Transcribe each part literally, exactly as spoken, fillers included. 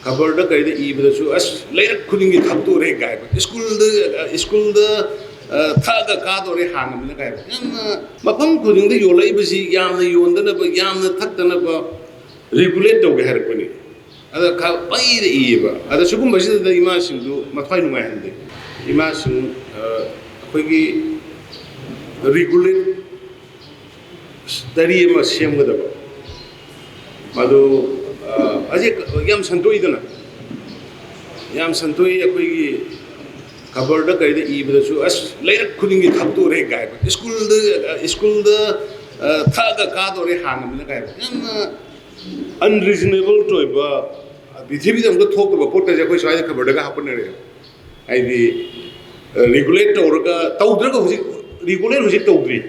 ꯈꯕꯔꯗ ꯀꯩꯗ ꯏꯕꯗꯁꯨ, "ꯑꯁ, ꯂꯩꯔꯛ ꯈꯨꯗꯤꯡꯒꯤ ꯊꯛꯇꯣꯔꯦ" ꯀꯥꯏꯕ, "ꯁ꯭ꯀꯨꯜꯗ, ꯑ, ꯁ꯭ꯀꯨꯜꯗ, ꯑ, ꯊꯛꯑꯒ ꯀꯥꯗꯣꯔꯦ ꯍꯥꯟꯅꯕꯅ" ꯀꯥꯏꯕ, ꯌꯥꯝꯅ ꯃꯐꯝ ꯈꯨꯗꯤꯡꯗ ꯌꯣꯜꯂꯛꯏꯕꯁꯤ ꯌꯥꯝꯅ ꯌꯣꯟꯗꯅꯕ, ꯌꯥꯝꯅ ꯊꯛꯇꯅꯕ ꯔꯤꯒꯨꯂꯦꯠ ꯇꯧꯒꯦ ꯍꯥꯏꯔꯛꯄꯅꯤ꯫ ꯑꯗ ꯈ-, ꯄꯩꯗ ꯏꯌꯦꯕ꯫ ꯑꯗ ꯁꯤꯒꯨꯝꯕꯁꯤꯗ ꯏꯃꯥꯁꯤꯡꯗꯨ ꯃꯊ꯭ꯋꯥꯏ ꯅꯨꯡꯉꯥꯏꯍꯟꯗꯦ꯫ ꯏꯃꯥꯁꯤꯡ, ꯑ, ꯑꯩꯈꯣꯏꯒꯤ ꯔꯤꯒꯨꯂꯦꯠ ꯇꯔꯤ ꯑꯃ ꯁꯦꯝꯒꯗꯕ꯫ ꯃꯗꯨ, ꯑ, ꯍꯧꯖꯤꯛ ꯌꯥꯝ ꯁꯟꯗꯣꯛꯏꯗꯅ, ꯌꯥꯝ ꯁꯟꯗꯣꯛꯏ꯫ ꯑꯩꯈꯣꯏꯒꯤ ꯈꯕꯔꯗ ꯀꯩꯗ ꯏꯕꯗꯁꯨ, "ꯑꯁ, ꯂꯩꯔꯛ ꯈꯨꯗꯤꯡꯒꯤ ꯊꯛꯇꯣꯔꯦ" ꯀꯥꯏꯕ, "ꯁ꯭ꯀꯨꯜꯗ, ꯑ, ꯁ꯭ꯀꯨꯜꯗ, ꯑ, ꯊꯛꯑꯒ ꯀꯥꯗꯣꯔꯦ ꯍꯥꯟꯅꯕꯅ" ꯀꯥꯏꯕ, ꯌꯥꯝꯅ ꯑꯟꯔꯤꯖꯅꯦꯕꯜ ꯑꯣꯏꯕ, ꯄ꯭ꯔꯤꯊꯤꯕꯤꯗ ꯑꯃꯨꯛꯇ ꯊꯣꯛꯇꯕ ꯄꯣꯠꯀꯁꯦ ꯑꯩꯈꯣꯏ ꯁ꯭ꯋꯥꯏꯗ ꯈꯕꯔꯗꯒ ꯍꯥꯞꯄꯟꯅꯔꯦ꯫ ꯍꯥꯏꯗꯤ, ꯑ, ꯔꯤꯒꯨꯂꯦꯠ ꯇꯧꯔꯒ, ꯇꯧꯗ꯭ꯔꯒ ꯍꯧꯖꯤꯛ, ꯔꯤꯒꯨꯂꯦꯠ ꯍꯧꯖꯤꯛ ꯇꯧꯗ꯭ꯔꯤ꯫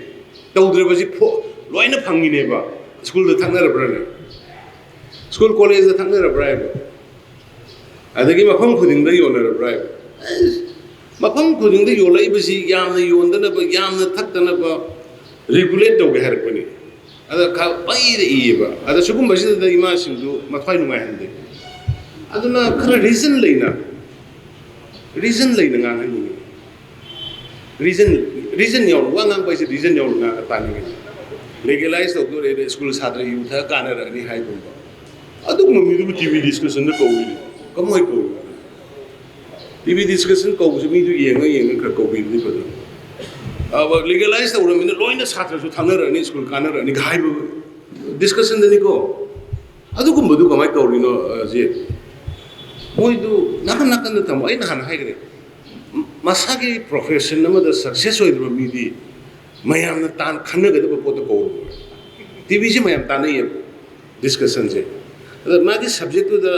ꯇꯧꯗ꯭ꯔꯕꯁꯤ ꯐꯣ-, ꯂꯣꯏꯅ ꯐꯪꯉꯤꯅꯦꯕ꯫ ꯁ꯭ꯀꯨꯜꯗ ꯊꯛꯅꯔꯕ꯭ꯔꯥꯅꯦ? ꯁ꯭ꯀꯨꯜ ꯀꯣꯂꯦꯖꯇ ꯊꯛꯅꯔꯕ꯭ꯔꯥ ꯍꯥꯏꯕ? ꯑꯗꯒꯤ ꯃꯐꯝ ꯈꯨꯗꯤꯡꯗ ꯌꯣꯟꯅꯔꯕ꯭ꯔꯥ ꯍꯥꯏꯕ? ꯑꯩꯁ, ꯃꯐꯝ ꯈꯨꯗꯤꯡꯗ ꯌꯣꯜꯂꯛꯏꯕꯁꯤ ꯌꯥꯝꯅ ꯌꯣꯟꯗꯅꯕ, ꯌꯥꯝꯅ ꯊꯛꯇꯅꯕ ꯔꯤꯒꯨꯂꯦꯠ ꯇꯧꯒꯦ ꯍꯥꯏꯔꯛꯄꯅꯤ꯫ ꯑꯗ ꯈ-, ꯄꯩꯗ ꯏꯌꯦꯕ꯫ ꯑꯗ ꯁꯤꯒꯨꯝꯕꯁꯤꯗ ꯏꯃꯥꯁꯤꯡꯗꯨ ꯃꯊ꯭ꯋꯥꯏ ꯅꯨꯡꯉꯥꯏꯍꯟꯗꯦ꯫ ꯑꯗꯨꯅ ꯈꯔ ꯔꯤꯖꯟ ꯂꯩꯅ, ꯔꯤꯖꯟ ꯂꯩꯅ ꯉꯥꯡꯍꯟꯅꯤꯡꯉꯤ꯫ ꯔꯤꯖꯟ, ꯔꯤꯖꯟ ꯌꯥꯎꯅ ꯋꯥ ꯉꯥꯡꯕ ꯍꯥꯏꯁꯦ ꯔꯤꯖꯟ ꯌꯥꯎꯅ ꯉꯥꯡꯉ ꯇꯥꯅꯤꯡꯉꯤ꯫ ꯂꯤꯒꯦꯂꯥꯏꯁ ꯇꯧꯗꯣꯔꯦ, ꯑꯗꯩ ꯁ꯭ꯀꯨꯜ ꯁꯥꯇ꯭ꯔ ꯌꯨ ꯊꯛꯑ ꯀꯥꯟꯅꯔꯛꯑꯅꯤ ꯍꯥꯏꯒꯨꯝꯕ꯫ ꯑꯗꯨꯒꯨꯝꯕ ꯃꯤꯗꯨꯕꯨ ꯇꯤ ꯚꯤ ꯗꯤꯁꯀꯁꯟꯗ ꯀꯧꯔꯤꯅꯤ꯫ ꯀꯃꯥꯏ ꯀꯧꯔꯤꯅꯣ? ꯇꯤ ꯚꯤ ꯗꯤꯁꯀꯁꯟ ꯀꯧꯕꯁꯦ ꯃꯤꯗꯨ ꯌꯦꯡꯉ ꯌꯦꯡꯉ ꯈꯔ ꯀꯧꯕꯤꯕꯗꯤ ꯐꯗꯧꯅꯤ꯫ ꯑ, ꯂꯤꯒꯦꯂꯥꯏꯁ ꯇꯧꯔꯕꯅꯤꯅ ꯂꯣꯏꯅ ꯁꯥꯇ꯭ꯔꯁꯨ ꯊꯛꯅꯔꯛꯑꯅꯤ, ꯁ꯭ꯀꯨꯜ ꯀꯥꯟꯅꯔꯛꯑꯅꯤ ꯍꯥꯏꯕ ꯗꯤꯁꯀꯁꯟꯗꯅꯤꯀꯣ꯫ ꯑꯗꯨꯒꯨꯝꯕꯗꯨ ꯀꯃꯥꯏꯅ ꯇꯧꯔꯤꯅꯣ, ꯑ, ꯖꯤ? ꯃꯣꯏꯗꯨ ꯅꯥꯀꯟ ꯅꯥꯀꯟꯗ ꯊꯝꯃꯣ꯫ ꯑꯩ ꯅꯍꯥꯟ ꯍꯥꯏꯈ꯭ꯔꯦ, ꯃꯁꯥꯒꯤ ꯄ꯭ꯔꯣꯐꯦꯁꯟ ꯑꯃꯗ ꯁꯛꯁꯦꯁ ꯑꯣꯏꯗꯕ ꯃꯤꯗꯤ ꯃꯌꯥꯝꯅ ꯇꯥꯟ-, ꯈꯟꯅꯒꯗꯕ ꯄꯣꯠꯇꯣ ꯀꯧꯔꯣꯏ꯫ ꯇꯤ ꯚꯤꯁꯤ ꯃꯌꯥꯝ ꯇꯥꯟꯅꯩꯌꯦꯕ, ꯗꯤꯁꯀꯁꯟꯁꯦ꯫ ꯑꯗ ꯃꯥꯒꯤ ꯁꯕꯖꯦꯛꯇꯨꯗ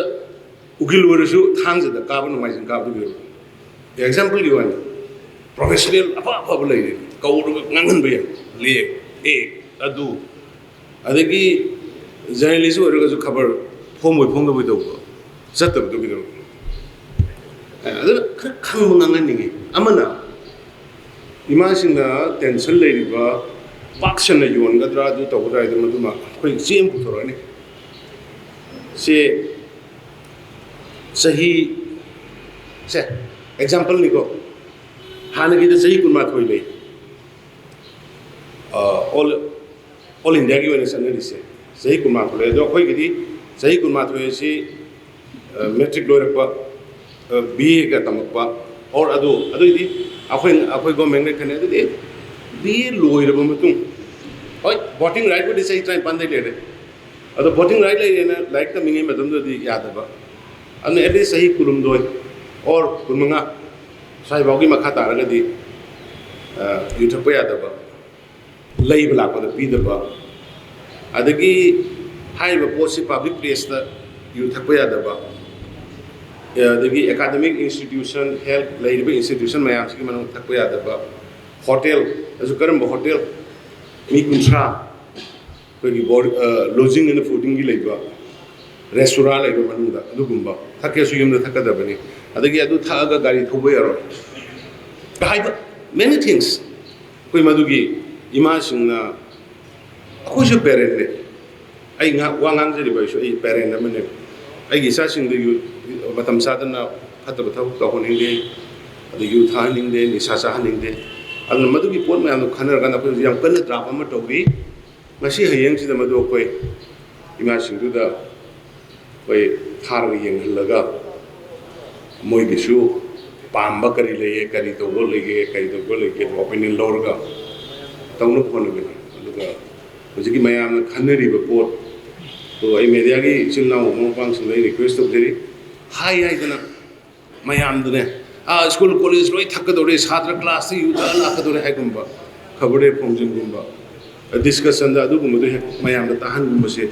ꯎꯀꯤꯜ ꯑꯣꯏꯔꯁꯨ ꯊꯥꯡꯖꯗ ꯀꯥꯕ, ꯅꯣꯡꯃꯥꯏꯖꯤꯡ ꯀꯥꯕꯗꯨꯒꯤ ꯑꯣꯏꯔꯣ꯫ ꯑꯦꯛꯖꯥꯝꯄꯜꯒꯤ ꯋꯥꯅꯤ, ꯄ꯭ꯔꯣꯐꯦꯁꯅꯦꯜ ꯑꯐ ꯑꯐꯕ ꯂꯩꯔꯦ, ꯀꯧꯔꯒ ꯉꯥꯡꯍꯟꯕ ꯌꯥꯏ, ꯂꯦꯛ, ꯑꯦ, ꯑꯗꯨ, ꯑꯗꯒꯤ ꯖꯔꯅꯦꯂꯤꯁ ꯑꯣꯏꯔꯒꯁꯨ ꯈꯕꯔ ꯐꯣꯡꯕꯣꯏ ꯐꯣꯡꯗꯕꯣꯏ ꯇꯧꯕ, ꯆꯠꯇꯕꯗꯨ ꯀꯩꯗꯧꯔꯕ? ꯑꯗꯨꯅ ꯈꯔ ꯈꯪꯕ ꯉꯥꯡꯍꯟꯅꯤꯡꯉꯤ꯫ ꯑꯃꯅ, ꯏꯃꯥꯁꯤꯡꯅ ꯇꯦꯟꯁꯟ ꯂꯩꯔꯤꯕ, ꯄꯥꯛ ꯁꯟꯅ ꯌꯣꯟꯒꯗ꯭ꯔꯥ, ꯑꯗꯨ ꯇꯧꯒꯗ꯭ꯔꯥ ꯍꯥꯏꯗꯣ, ꯃꯗꯨꯃ ꯑꯩꯈꯣꯏ ꯆꯦ ꯑꯃ ꯄꯨꯊꯣꯔꯛꯑꯅꯤ꯫ ꯆꯦ, ꯆꯍꯤ ꯁꯦ ꯑꯦꯛꯖꯥꯝꯄꯜꯅꯤꯀꯣ, ꯍꯥꯟꯅꯒꯤꯗ ꯆꯍꯤ ꯀꯨꯟꯃꯥꯊꯣꯏ ꯂꯩ, ꯑꯣꯜ ꯑꯣꯜ ꯏꯟꯗꯤꯌꯥꯒꯤ ꯑꯣꯏꯅ ꯆꯠꯅꯔꯤꯁꯦ ꯆꯍꯤ ꯀꯨꯟꯃꯥꯊꯣꯏ ꯂꯩ꯫ ꯑꯗꯣ ꯑꯩꯈꯣꯏꯒꯤꯗꯤ ꯆꯍꯤ ꯀꯨꯟꯃꯥꯊꯣꯏ ꯑꯁꯤ ꯃꯦꯇ꯭ꯔꯤꯛ ꯂꯣꯏꯔꯛꯄ, ꯕꯤ ꯑꯦꯒ ꯇꯝꯃꯛꯄ, ꯑꯣꯔ ꯑꯗꯨ ꯑꯗꯨꯏꯗꯤ ꯑꯩꯈꯣꯏ ꯑꯩꯈꯣꯏ ꯒꯣꯔꯃꯦꯟꯅ ꯈꯟꯅꯩ꯫ ꯑꯗꯨꯗꯤ ꯕꯤ ꯑꯦ ꯂꯣꯏꯔꯕ ꯃꯇꯨꯡ, ꯍꯣꯏ, ꯚꯣꯇꯤꯡ ꯔꯥꯏꯠꯄꯨꯗꯤ ꯆꯍꯤ ꯇꯔꯥꯅꯤꯄꯥꯟꯗꯩ ꯂꯩꯔꯦ, ꯑꯗꯣ ꯚꯣꯇꯤꯡ ꯔꯥꯏꯠ ꯂꯩꯔꯦꯅ ꯂꯥꯏꯔꯤꯛ ꯇꯝꯃꯤꯉꯩ ꯃꯇꯝꯗꯨꯗꯗꯤ ꯌꯥꯗꯕ꯫ ꯑꯗꯨꯅ ꯑꯦꯠꯂꯤꯁ ꯆꯍꯤ ꯀꯨꯟꯍꯨꯝꯗꯣꯏ ꯑꯣꯔ ꯀꯨꯟꯃꯉꯥ ꯁ꯭ꯋꯥꯏꯐꯥꯎꯒꯤ ꯃꯈꯥ ꯇꯥꯔꯒꯗꯤ ꯌꯨ ꯊꯛꯄ ꯌꯥꯗꯕ, ꯂꯩꯕ ꯂꯥꯛꯄꯗ ꯄꯤꯗꯕ, ꯑꯗꯒꯤ ꯍꯥꯏꯔꯤꯕ ꯄꯣꯠꯁꯤ ꯄꯕ꯭ꯂꯤꯛ ꯄ꯭ꯂꯦꯁꯇ ꯌꯨ ꯊꯛꯄ ꯌꯥꯗꯕ, ꯑꯗꯒꯤ ꯑꯦꯀꯥꯗꯃꯤꯛ ꯏꯟꯁꯇꯤꯇ꯭ꯌꯨꯁꯟ, ꯍꯦꯜꯊ ꯂꯩꯔꯤꯕ ꯏꯟꯁꯇꯤꯇ꯭ꯌꯨꯁꯟ ꯃꯌꯥꯝꯁꯤꯒꯤ ꯃꯅꯨꯡꯗ ꯊꯛꯄ ꯌꯥꯗꯕ, ꯍꯣꯇꯦꯜ, ꯑꯗꯨ ꯀꯔꯝꯕ ꯍꯣꯇꯦꯜ, ꯃꯤ ꯀꯨꯟꯊ꯭ꯔꯥ, ꯑꯩꯈꯣꯏꯒꯤ ꯕꯣꯔ-, ꯑ, ꯂꯣꯖꯤꯡ ꯑꯦꯟ ꯐꯨꯗꯤꯡꯒꯤ ꯂꯩꯕ ꯔꯦꯁꯇꯨꯔꯥ ꯂꯩꯕ ꯃꯅꯨꯡꯗ ꯑꯗꯨꯒꯨꯝꯕ ꯊꯛꯀꯦꯁꯨ ꯌꯨꯝꯗ ꯊꯛꯀꯗꯕꯅꯤ, ꯑꯗꯒꯤ ꯑꯗꯨ ꯊꯛꯑꯒ ꯒꯥꯔꯤ ꯊꯧꯕ ꯌꯥꯔꯣꯏ ꯍꯥꯏꯕ many things꯫ ꯑꯩꯈꯣꯏ ꯃꯗꯨꯒꯤ ꯏꯃꯥꯁꯤꯡꯅ, ꯑꯩꯈꯣꯏꯁꯨ ꯄꯦꯔꯦꯟꯅꯦ, ꯑꯩ ꯉꯥ-, ꯋꯥ ꯉꯥꯡꯖꯔꯤꯕ ꯑꯩꯁꯨ ꯑꯩ ꯄꯦꯔꯦꯟ ꯑꯃꯅꯦ꯫ ꯑꯩꯒꯤ ꯏꯆꯥꯁꯤꯡꯗꯨ ꯌꯨ-, ꯃꯇꯝ ꯆꯥꯗꯅ ꯐꯠꯇꯕ ꯊꯕꯛ ꯇꯧꯍꯟꯅꯤꯡꯗꯦ, ꯑꯗꯨ ꯌꯨ ꯊꯛꯍꯟꯅꯤꯡꯗꯦ, ꯅꯤꯁꯥ ꯆꯥꯍꯟꯅꯤꯡꯗꯦ꯫ ꯑꯗꯨꯅ ꯃꯗꯨꯒꯤ ꯄꯣꯠ ꯃꯌꯥꯝꯗꯣ ꯈꯟꯅꯔꯀꯥꯟꯗ ꯑꯩꯈꯣꯏ ꯍꯧꯖꯤꯛ ꯌꯥꯝ ꯀꯟꯅ ꯗ꯭ꯔꯥꯐ ꯑꯃ ꯇꯧꯔꯤ꯫ ꯉꯁꯤ ꯍꯌꯦꯡꯁꯤꯗ ꯃꯗꯨ ꯑꯩꯈꯣꯏ ꯏꯃꯥꯁꯤꯡꯗꯨꯗ ꯑꯩꯈꯣꯏ ꯊꯥꯔꯒ ꯌꯦꯡꯍꯜꯂꯒ ꯃꯣꯏꯒꯤꯁꯨ ꯄꯥꯝꯕ ꯀꯔꯤ ꯂꯩꯒꯦ, ꯀꯔꯤ ꯇꯧꯕ ꯂꯩꯒꯦ, ꯀꯔꯤ ꯇꯧꯕ ꯂꯩꯒꯦ ꯑꯗꯨ ꯑꯣꯄꯤꯅꯤꯌꯟ ꯂꯧꯔꯒ ꯇꯧꯅꯕ ꯍꯣꯠꯅꯒꯅꯤ꯫ ꯑꯗꯨꯒ ꯍꯧꯖꯤꯛꯀꯤ ꯃꯌꯥꯝꯅ ꯈꯟꯅꯔꯤꯕ ꯄꯣꯠꯇꯣ ꯑꯩ ꯃꯦꯗꯤꯌꯥꯒꯤ ꯏꯆꯤꯜ ꯏꯅꯥꯎ ꯃꯃꯥ ꯃꯄꯥꯁꯤꯡꯗ ꯑꯩ ꯔꯤꯀ꯭ꯋꯦꯁ ꯇꯧꯖꯔꯤ, ꯍꯥꯏ ꯍꯥꯏꯗꯅ ꯃꯌꯥꯝꯗꯨꯅꯦ, ꯑꯥ, ꯁ꯭ꯀꯨꯜ ꯀꯣꯂꯦꯖ ꯂꯣꯏ ꯊꯛꯀꯗꯧꯔꯦ, ꯁꯥꯇ꯭ꯔ ꯀ꯭ꯂꯥꯁꯇ ꯌꯨ ꯊꯛꯑ ꯂꯥꯛꯀꯗꯧꯔꯦ ꯍꯥꯏꯒꯨꯝꯕ ꯈꯕꯔꯗ ꯐꯣꯡꯖꯤꯟꯒꯨꯝꯕ, ꯗꯤꯁꯀꯁꯟꯗ ꯑꯗꯨꯒꯨꯝꯕꯗꯣ ꯍꯦꯛ ꯃꯌꯥꯝꯗ ꯇꯥꯍꯟꯒꯨꯝꯕꯁꯦ꯫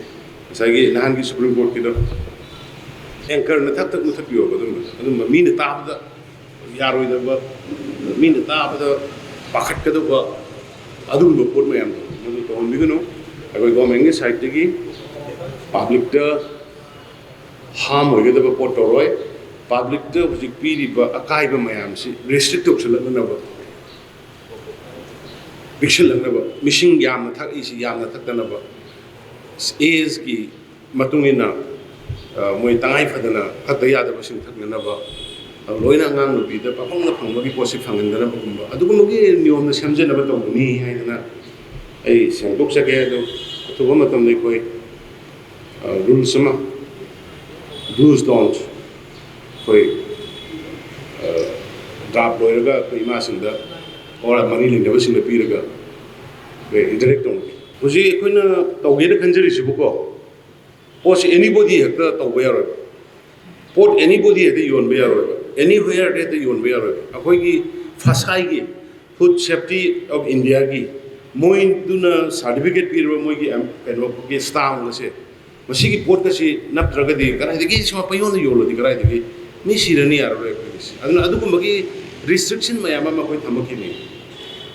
ꯉꯁꯥꯏꯒꯤ ꯅꯍꯥꯟꯒꯤ ꯁꯨꯄ꯭ꯔꯤꯝ ꯀꯣꯔꯠꯀꯤꯗꯣ ꯑꯦꯡꯀꯔꯅ ꯊꯛ ꯊꯛ ꯃꯨꯊꯠꯄꯤꯌꯣꯕ꯫ ꯑꯗꯨꯝꯕ ꯑꯗꯨꯝꯕ ꯃꯤꯅ ꯇꯥꯕꯗ ꯌꯥꯔꯣꯏꯗꯕ, ꯃꯤꯅ ꯇꯥꯕꯗ ꯄꯥꯈꯠꯀꯗꯧꯕ ꯑꯗꯨꯒꯨꯝꯕ ꯄꯣꯠ ꯃꯌꯥꯝꯗꯣ ꯃꯗꯨ ꯇꯧꯍꯟꯕꯤꯒꯅꯨ꯫ ꯑꯩꯈꯣꯏ ꯒꯣꯔꯃꯦꯟꯒꯤ ꯁꯥꯏꯠꯇꯒꯤ ꯄꯥꯕ꯭ꯂꯤꯛꯇ ꯍꯥꯔꯝ ꯑꯣꯏꯒꯗꯕ ꯄꯣꯠ ꯇꯧꯔꯣꯏ꯫ ꯄꯥꯕ꯭ꯂꯤꯛꯇ ꯍꯧꯖꯤꯛ ꯄꯤꯔꯤꯕ ꯑꯀꯥꯏꯕ ꯃꯌꯥꯝꯁꯤ ꯔꯦꯁꯇ꯭ꯔꯤꯛ ꯇꯧꯁꯜꯂꯛꯅꯅꯕ, ꯄꯤꯛꯁꯜꯂꯛꯅꯕ, ꯃꯤꯁꯤꯡ ꯌꯥꯝꯅ ꯊꯛꯏꯁꯤ ꯌꯥꯝꯅ ꯊꯛꯇꯅꯕ, ꯑꯦꯖꯀꯤ ꯃꯇꯨꯡ ꯏꯟꯅ ꯃꯣꯏ ꯇꯉꯥꯏ ꯐꯗꯅ ꯊꯛꯇ ꯌꯥꯗꯕꯁꯤꯡ ꯊꯛꯅꯅꯕ, ꯂꯣꯏꯅ ꯑꯉꯥꯡ ꯅꯨꯄꯤꯗ ꯄꯥꯐꯪꯗ ꯐꯪꯕꯒꯤ ꯄꯣꯠꯁꯤ ꯐꯪꯍꯟꯗꯅꯕꯒꯨꯝꯕ ꯑꯗꯨꯒꯨꯝꯕꯒꯤ ꯅꯤꯌꯣꯝꯗ ꯁꯦꯝꯖꯅꯕ ꯇꯧꯒꯅꯤ ꯍꯥꯏꯗꯅ ꯑꯩ ꯁꯦꯡꯗꯣꯛꯆꯒꯦ꯫ ꯑꯗꯣ ꯑꯊꯨꯕ ꯃꯇꯝꯗ ꯑꯩꯈꯣꯏ ꯔꯨꯜꯁ ꯑꯃ, ꯗꯨꯁ ꯗꯣꯟꯁ ꯑꯩꯈꯣꯏ ꯗ꯭ꯔꯥꯐ ꯂꯣꯏꯔꯒ ꯑꯩꯈꯣꯏ ꯏꯃꯥꯁꯤꯡꯗ ꯑꯣꯔ ꯃꯔꯤ ꯂꯩꯅꯕꯁꯤꯡꯗ ꯄꯤꯔꯒ ꯑꯩꯈꯣꯏ ꯏꯟꯇꯔꯦꯛ ꯇꯧꯅꯕꯤ꯫ ꯍꯧꯖꯤꯛ ꯑꯩꯈꯣꯏꯅ ꯇꯧꯒꯦꯅ ꯈꯟꯖꯔꯤꯁꯤꯕꯨꯀꯣ, ꯄꯣꯠꯁꯤ ꯑꯦꯅꯤꯕꯣꯗꯤ ꯍꯦꯛꯇ ꯇꯧꯕ ꯌꯥꯔꯣꯏꯕ꯫ ꯄꯣꯠ ꯑꯦꯅꯤꯕꯣꯗꯤ ꯍꯦꯛꯇ ꯌꯣꯟꯕ ꯌꯥꯔꯣꯏꯕ, ꯑꯦꯅꯤꯋꯦꯌꯔꯗ ꯍꯦꯛꯇ ꯌꯣꯟꯕ ꯌꯥꯔꯣꯏꯕ꯫ ꯑꯩꯈꯣꯏꯒꯤ ꯐꯁꯥꯏꯒꯤ, ꯐꯨꯗ ꯁꯦꯐꯇꯤ ꯑꯣꯐ ꯏꯟꯗꯤꯌꯥꯒꯤ, ꯃꯣꯏꯗꯨꯅ ꯁꯥꯔꯇꯤꯐꯤꯀꯦꯠ ꯄꯤꯔꯕ ꯃꯣꯏꯒꯤ ꯑꯦꯝ-, ꯀꯩꯅꯣꯒꯤ ꯁ꯭ꯇꯥꯝꯒꯁꯦ, ꯃꯁꯤꯒꯤ ꯄꯣꯠꯀꯁꯤ ꯅꯞꯇ꯭ꯔꯒꯗꯤ ꯀꯗꯥꯏꯗꯒꯤ ꯁꯤꯃ ꯄꯩꯌꯣꯟꯗ ꯌꯣꯜꯂꯗꯤ ꯀꯗꯥꯏꯗꯒꯤ ꯃꯤ ꯁꯤꯔꯅꯤ, ꯌꯥꯔꯔꯣꯏ ꯑꯩꯈꯣꯏꯒꯤꯁꯦ꯫ ꯑꯗꯨꯅ ꯑꯗꯨꯒꯨꯝꯕꯒꯤ ꯔꯤꯁꯇ꯭ꯔꯤꯛꯁꯟ ꯃꯌꯥꯝ ꯑꯃ ꯑꯩꯈꯣꯏ ꯊꯝꯃꯛꯈꯤꯕꯅꯤ꯫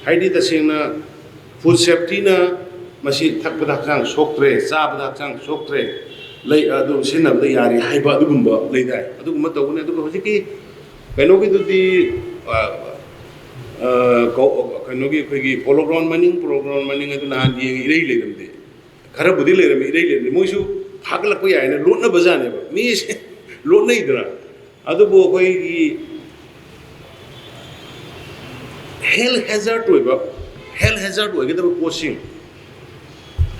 ꯍꯥꯏꯗꯤ ꯇꯁꯦꯡꯅ ꯐꯨꯗ ꯁꯦꯐꯇꯤꯅ ꯃꯁꯤ ꯊꯛꯄꯗ ꯍꯛꯆꯥꯡ ꯁꯣꯛꯇ꯭ꯔꯦ, ꯆꯥꯕꯗ ꯍꯛꯆꯥꯡ ꯁꯣꯛꯇ꯭ꯔꯦ, ꯂꯩ, ꯑꯗꯨ ꯁꯤꯖꯤꯟꯅꯕꯗ ꯌꯥꯔꯤ ꯍꯥꯏꯕ ꯑꯗꯨꯒꯨꯝꯕ ꯂꯩꯗꯥꯏ? ꯑꯗꯨꯒꯨꯝꯕ ꯇꯧꯕꯅꯤ꯫ ꯑꯗꯨꯒ ꯍꯧꯖꯤꯛꯀꯤ ꯀꯩꯅꯣꯒꯤꯗꯨꯗꯤ, ꯑ, ꯑ, ꯀꯧ-, ꯀꯩꯅꯣꯒꯤ ꯑꯩꯈꯣꯏꯒꯤ ꯄꯣꯂꯣ ꯒ꯭ꯔꯥꯎꯟ ꯃꯅꯤꯡ, ꯄꯣꯂꯣ ꯒ꯭ꯔꯥꯎꯟ ꯃꯅꯤꯡ ꯑꯗꯨ ꯅꯍꯥꯟ ꯌꯦꯡꯉꯤ, ꯏꯔꯩ ꯂꯩꯔꯝꯗꯦ꯫ ꯈꯔꯕꯨꯗꯤ ꯂꯩꯔꯝꯃꯤ, ꯏꯔꯩ ꯂꯩꯔꯝꯗꯦ꯫ ꯃꯣꯏꯁꯨ ꯐꯥꯒꯠꯂꯛꯄ ꯌꯥꯏꯅ ꯂꯣꯠꯅꯕꯖꯥꯠꯅꯦꯕ꯫ ꯃꯤꯁꯦ ꯂꯣꯠꯅꯩꯗꯅ꯫ ꯑꯗꯨꯕꯨ ꯑꯩꯈꯣꯏꯒꯤ ꯍꯦꯜꯊ ꯍꯦꯖꯥꯔꯗ ꯑꯣꯏꯕ, ꯍꯦꯜꯊ ꯍꯦꯖꯥꯔꯗ ꯑꯣꯏꯒꯗꯕ ꯄꯣꯠꯁꯤꯡ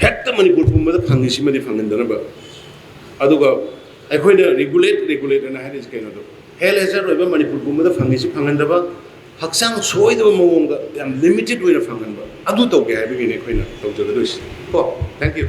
ꯍꯦꯛꯇ ꯃꯅꯤꯄꯨꯔ ꯄꯨꯝꯕꯗ ꯐꯪꯉꯤꯁꯤꯃꯗꯤ ꯐꯪꯍꯟꯗꯅꯕ꯫ ꯑꯗꯨꯒ ꯑꯩꯈꯣꯏꯅ ꯔꯤꯒꯨꯂꯦꯠ, ꯔꯤꯒꯨꯂꯦꯠ ꯑꯅ ꯍꯥꯏꯔꯤꯁꯤ ꯀꯩꯅꯣꯗꯣ, ꯍꯦꯜꯊ ꯍꯦꯖꯥꯔꯗ ꯑꯣꯏꯕ ꯃꯅꯤꯄꯨꯔ ꯄꯨꯝꯕꯗ ꯐꯪꯉꯤꯁꯤ ꯐꯪꯍꯟꯗꯕ, ꯍꯛꯆꯥꯡ ꯁꯣꯏꯗꯕ ꯃꯑꯣꯡꯗ ꯌꯥꯝ ꯂꯤꯃꯤꯇꯦꯠ ꯑꯣꯏꯅ ꯐꯪꯍꯟꯕ, ꯑꯗꯨ ꯇꯧꯒꯦ ꯍꯥꯏꯕꯒꯤꯅꯤ ꯑꯩꯈꯣꯏꯅ ꯇꯧꯖꯒꯗꯣꯏꯁꯤ꯫ ꯀꯣ, thank you꯫